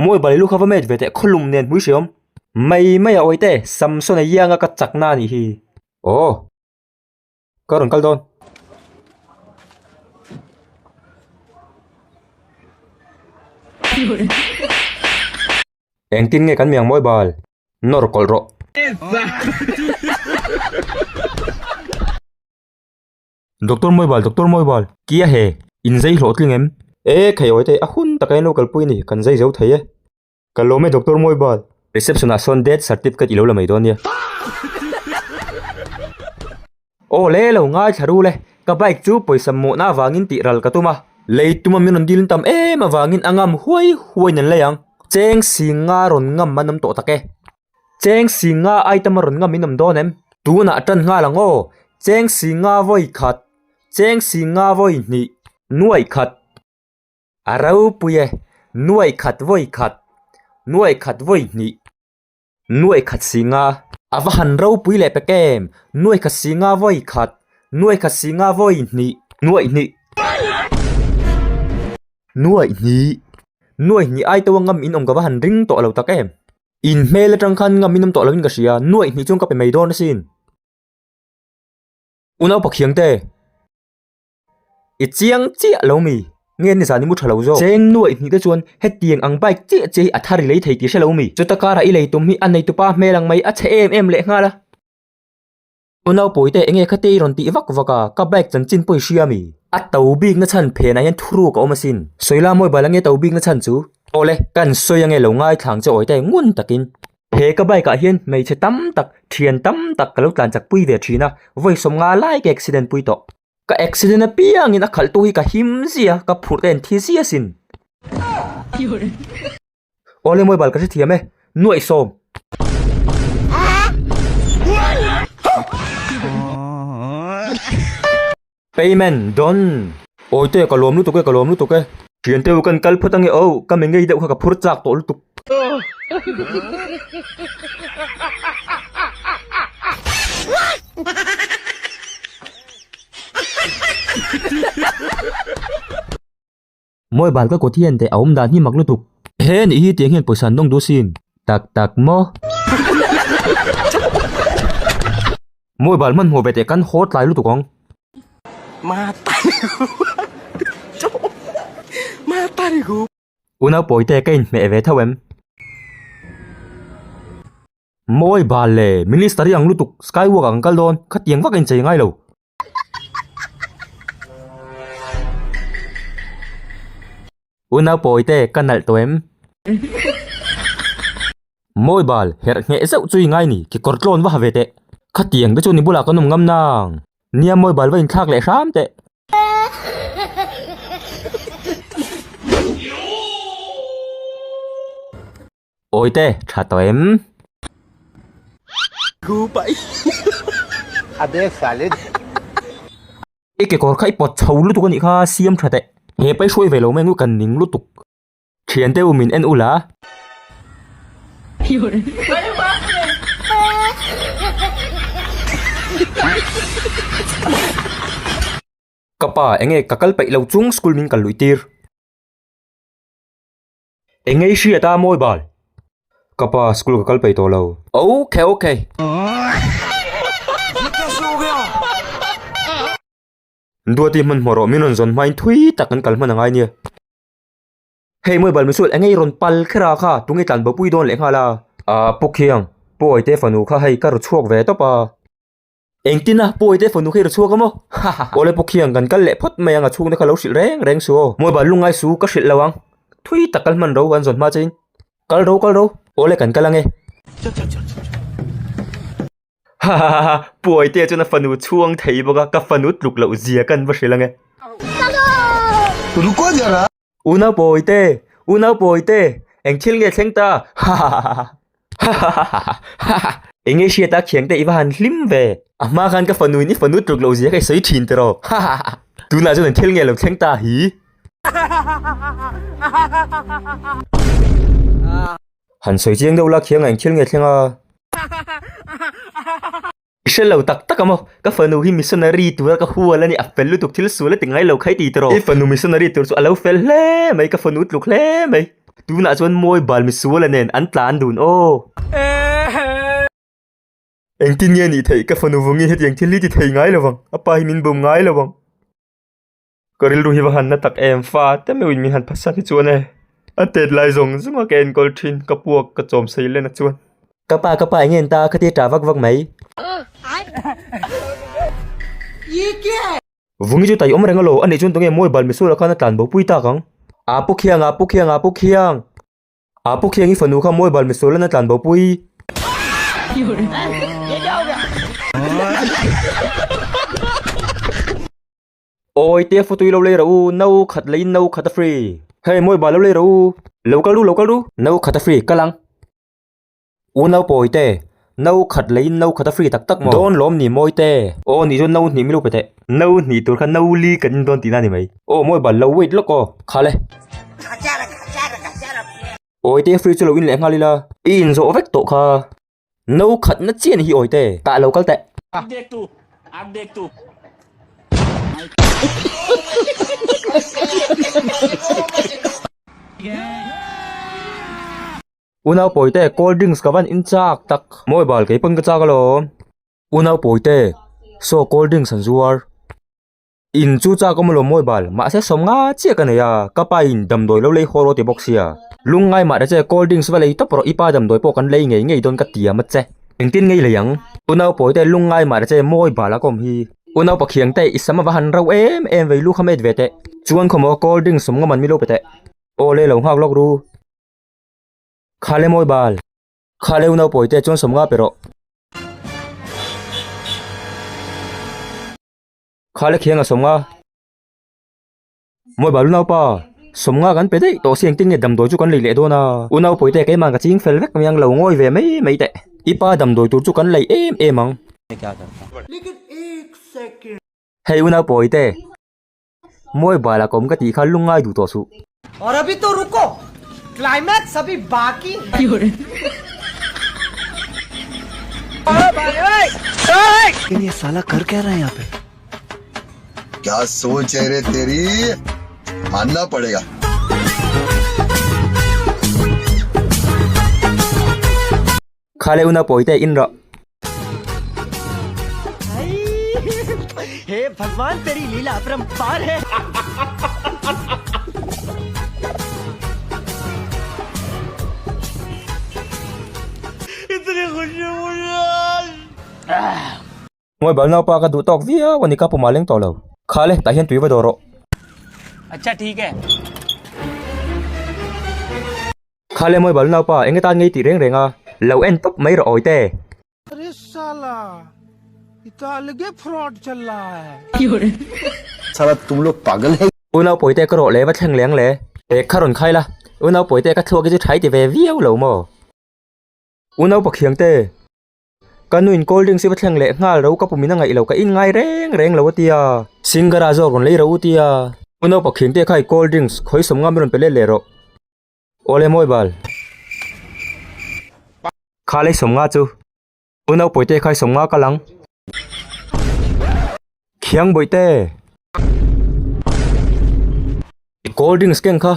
Mawi bal i lu kha va met ve teh khawlum nen hmui hriam. Mai mai a awite Samson a ianga ka chakna a nih hi. Aw. Ka rawn kal dawn. Engtin nge kan miang mawi bal? Nawr kawlh rawh. Doctor Mawibal, Doctor Mawibal, Kia he, in zai hlawhtling em? E, khei awite, a hun taka in lo kalpui a ni, kan zai zo thei e. Ka lawm e Doctor Mawibal. Reception ah sawn death certificate i lo la mai dawn nia. Aw le lo ngaithla ru le, ka bike chu pawisa mawhna avangin tih ral ka tum a. Lei tuma min rawn dil tam em avangin a ngam huai huaiin an lei ang. Cheng singa rawn ngam an awm tawh tak e. Cheng singa item a rawn ngam in awm dawn em? Tunah tan nghal ang aw. Cheng singa vawi khat, cheng singa vawi hnih, nuaih khat. A ropui e, nuaih khat vawi khat, nuaih khat vawi hnih, nuaih khat singa. A va han ropui leh pek em, nuaih khat singa vawi khat, nuaih khat singa vawi hnih, nuaih hnih. Nuaih hnih, nuaih hnih ai to a ngam in awm ka va han ring tawh lo tak em. In hmel atang khan ngam in awm tawh loin ka hria, nuaih hnih chuan ka pe mai dawn asin. Unau Pakhiang te, i chiang chiah lo mi? Nge nizan i mu tha lo zawk? Cheng nuaih hnih te chuan hetiang ang bike chiah chiah hi a thar i lei thei tih hre lo mi? Chuta karah i lei tum hi a neitupa hmel ang mai a chhe em em lehnghal a. Unau Pawite enge kha te i rawn tih vak vak a, ka bike chanchin pawh i hria mi? A to bik na chhan phenah hian thuruk a awm asin. Sawila mawi bal ange to bik na chhan chu. Awle, kan sawi ange lo ngaithlang che Awite ngun takin. He ka bike ah hian hmeichhe tam tak, thian tam tak ka lo tlan chak pui ve thin a, vawi sawmnga lai ka accident pui tawh. Ka accident apiangin a khalh tu hi ka him zia, ka phurh te an thi zia asin. Awle mobile ka hrethiam e, nuaihsawm. Payment done. Awite ka lawm lutuk e, ka lawm lutuk e. Thiante u kan kal phawt ange oh, ka mi ngei deuh kha ka phur chak tawh lutuk. Mawi bal ka kut hian teh a awm dan hi mak lutuk. He nih hi tiang hian pawisa an dawng duh sin. Tak tak maw. Mawi bal hmanhmawh ve teh kan haw tlai lutuk ang. Unau pawite ka inhmeh ve tho em? Mawi bal le, minister i ang lutuk, skywalk ah kan kal dawn, khatiang vak a inchei ngai lo. Unau pawite ka nalh tawh em? Mawi bal, herh ngheh zauh chu i ngai ni, kekawr tlawn va ha ve teh. Khatiang te chu ni bulah kan awm ngam nang. Nia mawi bal va inthlak leh hram teh. Awite, tha tawh em? I kekawr kha i pawt chho lutuk a nih kha, siam tha teh. He pai hruai ve lo mai ang u, kan ning lutuk. Thiante u min en ula. Ka pa, enge ka kal peih lo chung school min kal luih tir. Eng ngei hriat a mawi bal? Ka pa school ka kal peih tawh lo. Ok ok. Duati hmanhmawh rawh min rawn zawn hmain thui tak kan kal hman a ngai nia. Hei mawi bal misual eng ngei rawn pal kher a kha tunge tlan bopui dawn leh nghal a. Aa Pu Khiang, Pu Awite fanu kha hei ka ru chhuak ve tawp a. Engtin a, Pu Awite fanu kha i ru chhuak a maw? Hahaha. Awle Pu Khiang kan kal leh phawt mai ang a chhungte kha lo hrilh reng reng su aw. Mobile lungngai su ka hrilh lo ang. Thui tak kal hman ro an zawn hma chein. Kal ro kal ro. Awle kan kal ange. Hahaha Pu Awite chuan a fanu chhuang thei bawk a, ka fanu tluk loh zia kan va hrilh ange. Ruko zara. Unau Pawite! Unau Pawite! Eng thil nge thleng ta? Hahahaha! Hahahaha! Eng nge hriat a khiang te i va han hlim ve? A hma khan ka fanu in i fanu tluk loh zia kha i sawi thin tiraw? Hahahaha! Tunah chuan eng thil nge lo thleng ta hi? Han sawi chiang deuh la khiang a eng thil nge thleng a? I hre lo tak tak a maw? Ka fanu hi missionary tura ka hual a ni, a fel lutuk thil sual a ti ngai lo kha i ti tawh. I fanu missionary tur chu a lo fel hle mai, ka fanu tluk hle mai. Tunah chuan mawi bal misuala nen an tlan dun aw. Engtin nge nih theih ka fanu vawngin hetiang thil hi ti thei ngai lo vang, a pa hi min bum ngai lo vang. Ka rilru hi va han na tak em, fa te meuhin min han phatsan hi chuan e. A tet lai zawng zawng a ka enkawl thin, ka puak ka chawm sei len a chuan. Ka pa ka pa enge an ta khatia ta vak vak mai. Vungi chu tai awm reng alo, anih chuan tunge mawi bal misual ah khan a tlan bo pui tak ang. Aa pu khiang, aa pu khiang, aa pu khiang. Aa pu khiang i fanu kha mawi bal misual an a tlan bo pui. Awi te futui lo lei rawh u, no khat leiin no khat a free. Hei mawi bal lo lei rawh u, lo kal ru lo kal ru. No khat a free, kal ang. Unau Pawite, no khat leiin no khat a free tak tak maw? Dawn lawm ni Mawite. Aw nih chuan no hnih mi lo pe teh. No hnih tur kha no li kan in dawn tihna a ni mai. Aw mawi bal lo wait lawk aw. Khal e. Awite free chu lo in leh nghal ila. I inzawh vek tawh kha. No khat na chian hi awite. Tah lo kal teh. Unau Pawite, cold drinks ka van in chak tak. Mawi bal kei pawn ka chak alawm. Unau Pawite, saw cold drinks an zuar. In chu chak awm alawm mawi bal, mahse sawm nga chiah ka nei a, ka pa in damdawi lo lei haw rawh ti bawk sia. Lungngai mah ta che, cold drinks va lei tawp rawh, i pa damdawi pawh kan lei ngei ngei dawn ka tiam a che. Engtin ngei lei ang? Unau Pawite, lungngai mah ta che, mawi bal a ka awm hi. Unau Pakhiang te, i sam a va han rauh em em vei lu kha met ve teh. Chuan khawmaw cold drinks sawm nga man mi lo pe teh. Aw le lo nghak lawk ru. Khale mawi bal. Khale unau pawite chuan sawmnga pe rawh. Khale khiang a sawmnga. Mawi bal unau pa. Sawmnga kan pe daih tawh si engtin nge damdawi chu kan lei leh dawn a. Unau pawite keimah ka ching fel vek mai ang lo ngawi ve mai mai teh. I pa damdawi tur chu kan lei em em ang. Hei unau pawite. Mawi bal a kawm ka tih kha lungngai duh tawh suh. Aur abhi to ruko, climax abhi baki hai. लेकिन ये साला कर क्या रहा है यहाँ पे क्या सोच है रे तेरी मानना पड़ेगा Kha leh una pawite in rawh. He Bhagwan teri leela अपरंपार hai. Ngawi bal naupa ka duh tawk viau a ni ka pumah leng tawh lo. Kha le, tah hian tui va dawh rawh. Acha thik e. Kha le mawi bal naupa, eng atan ngei tih reng reng a, lo en tawp mai rawh awi te. Are sala, ita alage fraud chal raha hai. Sala tum log pagal hai. Unau pawite ka rawh le va thleng leng le. Bag kha rawn khai la, unau pawite ka thluak hi chu thai ti ve viau lo maw. Unau pakhiang te. Ka nuin cold drinks hi va thleng leh nghal ro ka pumin a ngaih lo ka in ngai reng reng lo a tia. Singara zawk rawn lei ro u tia. Unau pakhiang te kha i cold drinks khawi sawm ngam i rawn pe let leh rawh. Awle mawi bal. Kha lei sawm nga chu. Unau pawite kha i sawm nga kal ang. Khiang bawihte. I cold drinks keng kha.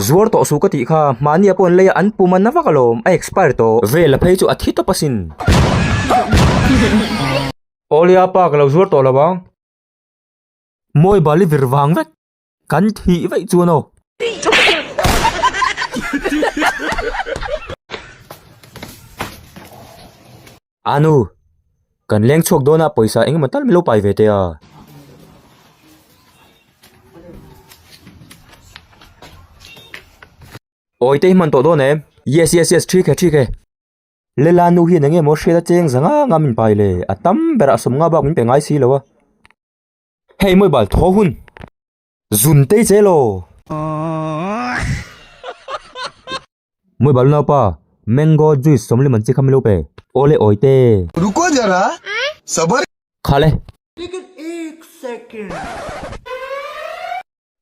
Zuar tawh suh ka tih kha, mahnia pawh an lei a, an pum a na vak alawm, a expire tawh. Vel a phei chu a thi tawp asin. Awle a pa ka lo zuar tawh lo ang. Mawi bal i vir vang vek, kan thih vaih chuan aw. Anu, kan leng chhuak dawn a pawisa engemaw tal min lo pai ve teh a. Awi te hi hman tawh dawn em? Yes yes yes thik e thik e. Lela nu hian enge maw hriat a cheng za nga nga min pai le, a tam berah sawm nga bak min pe ngai si lo a. Hei mawi bal thaw hun. Zun tei che law. Mawi bal naupa, mango juice sawmli man chi kha min lo pe. Awle awi te. Ruko zara, sabar. Khale.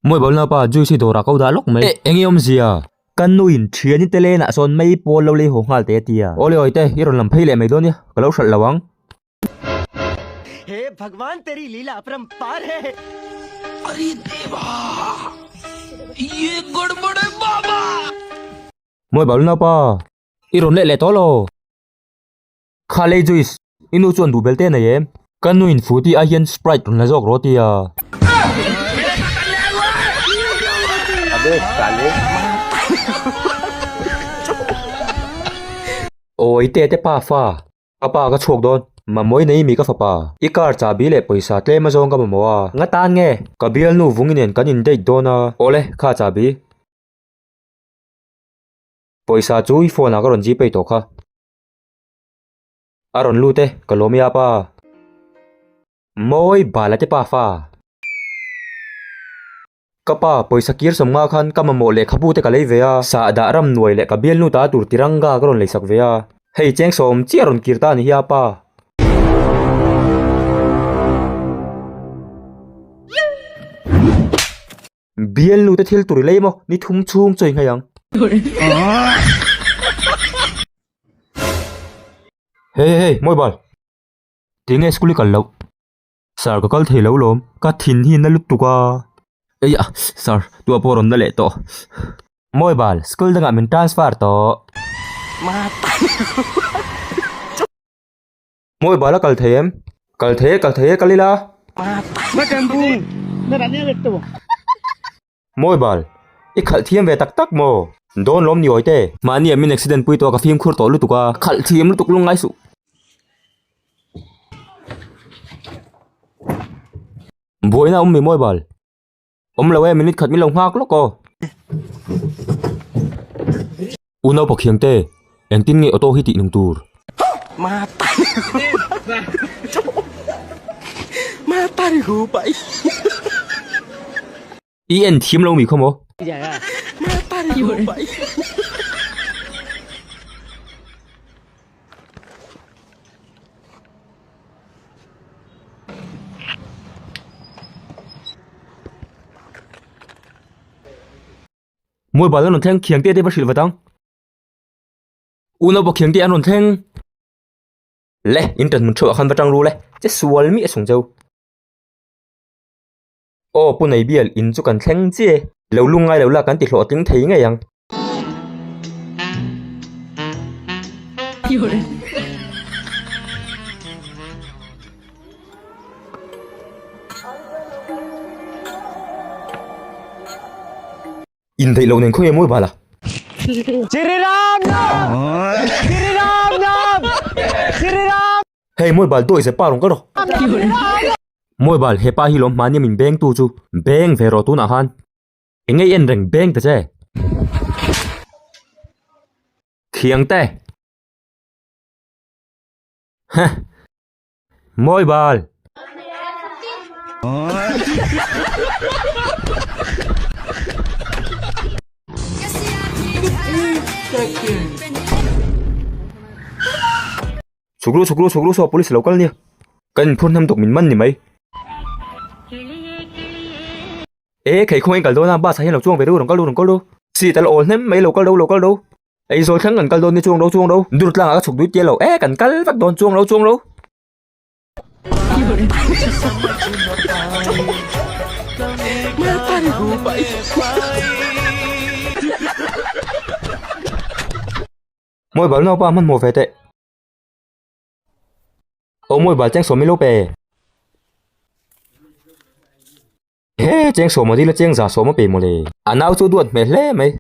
Mawi bal naupa, juice hi dawrah ko dah lawk mai. Eh, enge awmzia? Ka nuin thiani te lenah sawn mei pawl lo lei haw nghal teh a ti a. Awle awi te, i rawn lam phei leh mai dawn nia, ka lo hralh lo ang. He Bhagwan teri leela अपरंपार hai. Mawi bal napa, i rawn leh leh tawh lo. Kha lei juice, i nu chuan duh bel te nei em? Ka nu in fruity ai hian sprite rawn la zawk rawh tia. Awi te te pa fa. Ka pa ka chhuak dawn. Mamawh i nei mi ka fapa. I car chahbi leh pawisa tlem azawng ka mamawh a. Nga tan nge? Ka bialnu vungi nen kan in date dawn a. Awle, kha chahbi. Pawisa chu i phone ah ka rawn gpay tawh kha. A rawn lut e, ka lawm i a pa. Mawi bala te pa fa. Ka pa, pawisa kir sawm nga khan ka mamawh lehkhabu te ka lei ve a, sahdah ram nuai leh ka bialnu ta tur tiranga ka rawn leisak ve a. Hei cheng sawm chiah rawn kir ta a ni hi a pa. Bialnu te thil tur i lei maw? Ni thum chhung chawi nghei ang. Hey hey hey, Mawibal. Tinge school i kal loh? Sir ka kal thei lo lawm, ka thin hi na lutuk a. Ei a, sir, tua pawh rawn na leh tawh. Mawibal, school dangah min transfer tawh. Mawibal a kal thei em? Kal thei e, kal thei e, kal ila. Mawibal, i khalh thiam ve tak tak maw? Dawn lawm ni awite. Mahni ah min accident pui tawh a ka fimkhur tawh lutuk a. Khalh thiam lutuk lungngai suh. Buaina awm mi Mawibal? Awm lo e, minute khat min lo nghak lawk aw. U naupang khiangte, engtin nge auto hi tih nung tur? I en thiam lo mi khaw maw? Mobile an rawn thleng khiang te te va hrilh vat ang. U naupang khiang te an rawn thleng. Le in tan hmun theuh ah khan va tang ru le che sual miah sung cheu. Aw pu nei bial in chu kan thleng chiah e. Lo lungngai lo la kan ti hlawhtling thei ngei ang. Indaih loh nen khawnge mawi bal a? Hei mawi bal dawi zepa rawn kal rawh. Mawi bal hepa hi lawm hmani min beng tu chu beng ve rawh tunah khan. Eng nge i en reng beng ta che? Thiang te. Heh. Mawi bal. Chhuk ru chhuk ru chhuk ru saw police lo kal nia. Kan inphur hnam tawk min man ni mai. E khei khawngaih kal dawn a bus ah hian lo chuang ve ru rawn kal ru rawn kal ru. Seat a la awl hnem mai lo kal ro lo kal ro. Aizawl thleng kan kal dawn ni chuang ro chuang ro. Dur tlangah ka chhuk duit tia lo e kan kal vek dawn chuang ro chuang ro. Mawi bal naupa hmanhmawh ve teh. Aw mawi bal cheng sawm i lo pe. He cheng sawm a dil a cheng za sawm a pe mawle. A nau chu duat hmel hle mai.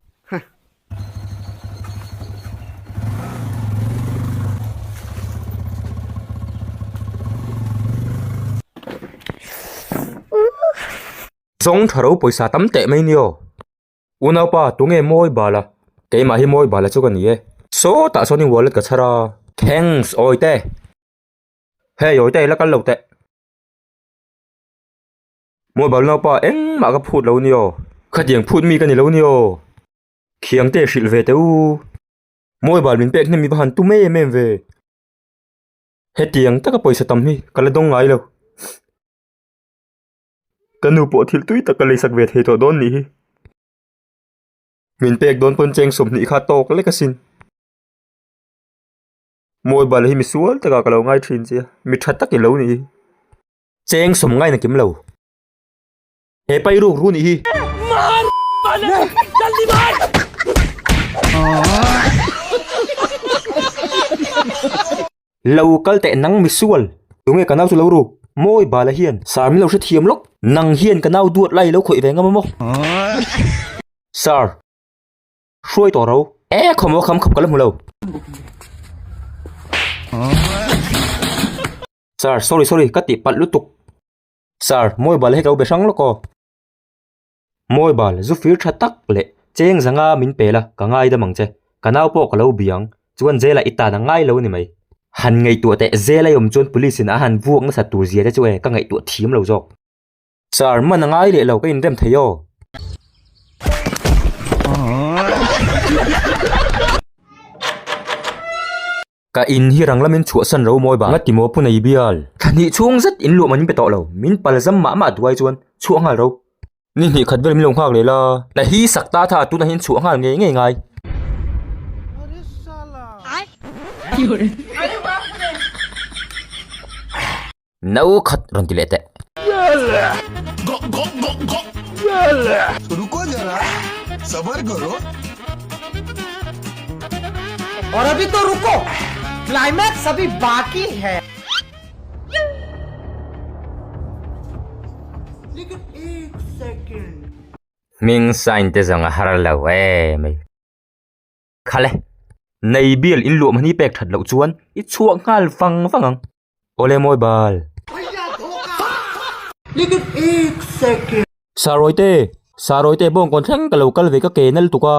Zawng tha ro pawisa tam teh mai nia. Unaupa tunge mawi bal a? Keimah hi mawi bal a chu ka ni e. Sawtah sawn i wallet ka chhar a. Thanks awite. Hey awite i la kal lo teh. Mobile naupa engmah ka phut lo nia khatiang phut mi ka ni lo nia khiang te hrilh ve teh u mobile min pek hnem mi va han tum em em ve hetiang taka pawisa tam hi ka la dawng ngai lo ka nu pawh thil tui tak ka leisak ve thei tawh dawn nih hi min pek dawn pawn cheng 20 kha tawk lek asin. Mobile hi misual takah ka lo ngai thin che a mi tha tak i lo nih hi. Cheng sawm ngaina kim lo. He pai ruk ru nih hi. Lo kal teh nang misual. Tunge ka nau chu lo ru. Mawi bala hian Sir min lo hrethiam lawk. Nang hian ka nau duat lai lo khawih ve ngam a maw? Sir. Hruai tawh ro. E khawmaw kham khap ka la hmu lo. Sir, sorry sorry ka tih palh lutuk. Sir, mawi bala hi ka lo be hrang lawk aw. Mawi bal, zu fir tha tak leh cheng zanga min pe la, ka ngaidam ang che. Ka nau pawh ka lo bi ang, chuan jail ah i tan a ngai lo ni mai. Han ngaihtuah teh, jail a i awm chuan police in a han vuak nasa tur zia te chu e, ka ngaihtuah thiam lo zawk. Sir, man a ngai leh lo, ka inrem thei aw. Ka in hi rang lamin chhuahsan ro mawi ba. Ngati maw pu nei bial. Thla hnih chhung zet in luah man in pe tawh lo. Min pal zam mah mah duai chuan chhuah nghal ro. Ni hnih khat vel min lo nghak leh la. Na hi sak ta tha tunah hian chhuah nghal ngei ngei ngai. No khat rawn ti leh teh. Ruko jara sabar karo. और अभी तो रुको climax अभी बाकी है लेकिन एक second Hming sign te zawng a har lo em mai. Khale, nei bial in luah mahni pek that loh chuan i chhuah nghal vang vang ang. Awle mawi bal. Sarawite, Sarawite bawngkawn thleng ka lo kal ve ka ke nal tuk a.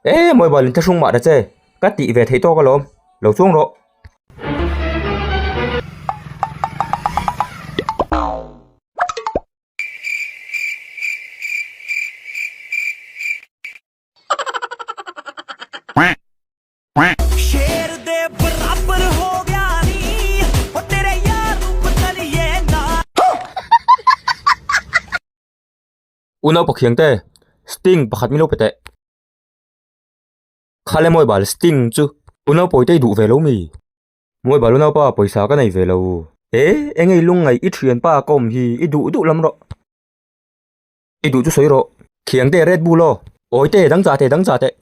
E mawi bal in thlahrung mah ta che, ka tih ve theih tawk alawm, lo chuang rawh. Unau pakhiang te sting pakhat min lo pe teh. Khale mawi bal sting chu unau pawite i duh ve lo mi? Mawi bal unau pa pawisa ka nei ve lo. E eng ei lungngaih i thianpa ka awm hi i duh duh lam rawh. I duh chu sawi rawh. Thiang te Red Bull aw. Awi te dang chah teh dang chah teh.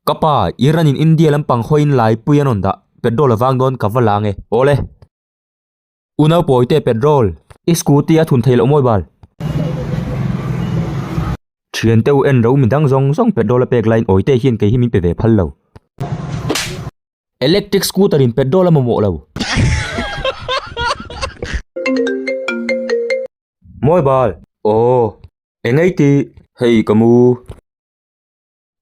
Ka pa, Iran in India lampang hawiin laipui an rawn dah. Petrol a vang dawn ka va la ange. Awle. Unau pawi te petrol. I scooty a thun thei loh mawi bal. Thian te u en ro midang zawng zawng petrol a pek laiin awi te hian kei hi min pe ve phal lo. Electric scooter in petrol a mamawh lo. Mawi bal. Aw. Engei ti? Hei ka mu.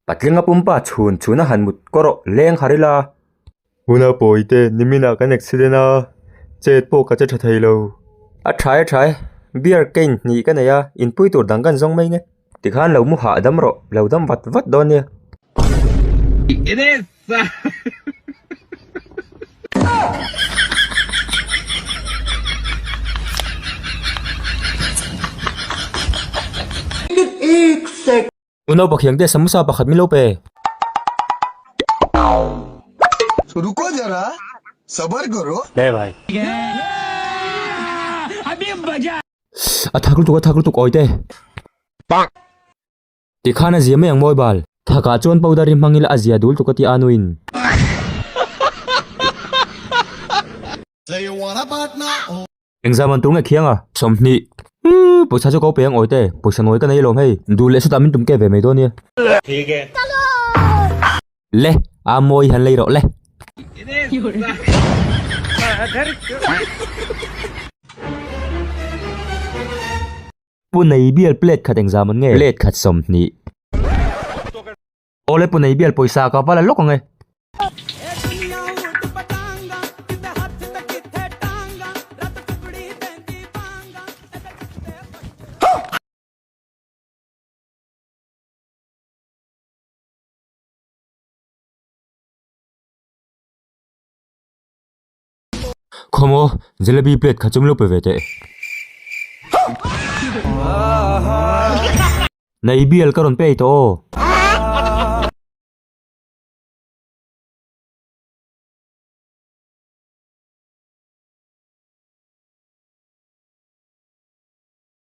Patlinga pumpa chhun chhun a han mut kaw rawh leng har ila. Huna pawi te niminah kan accident a, chet pawh ka che tha thei lo. A tha e tha e, beer cane hnih ka nei a, inpui tur dang kan zawng mai nge. Tikhan lo mu hahdam rawh, lo dam vat vat dawn nia. Unau pakhiang te samosa pakhat min lo pe. Ruko jara sabar karo. A thak lutuk a thak lutuk awi te. Tikhan a zia mai ang mawi bal. Thakah chuan powder hi hmang ila a zia dul tuk a ti a nuin. Engzam an tur nge khiang a? 20. Hii pawisa chu ko pe ang awi te, pawisa nawi ka nei alawm hei. Duh leh sawtah min tum ke ve mai dawn nia. Le, a mawi han lei rawh le. Pu nei bial plate khat engzam an nge? Plate khat 20. Awle pu nei bial pawisa ka va la lawk ang e. Khawmaw, jalebi plate kha chu min lo pe ve teh. Nei bial ka rawn pei tawh aw.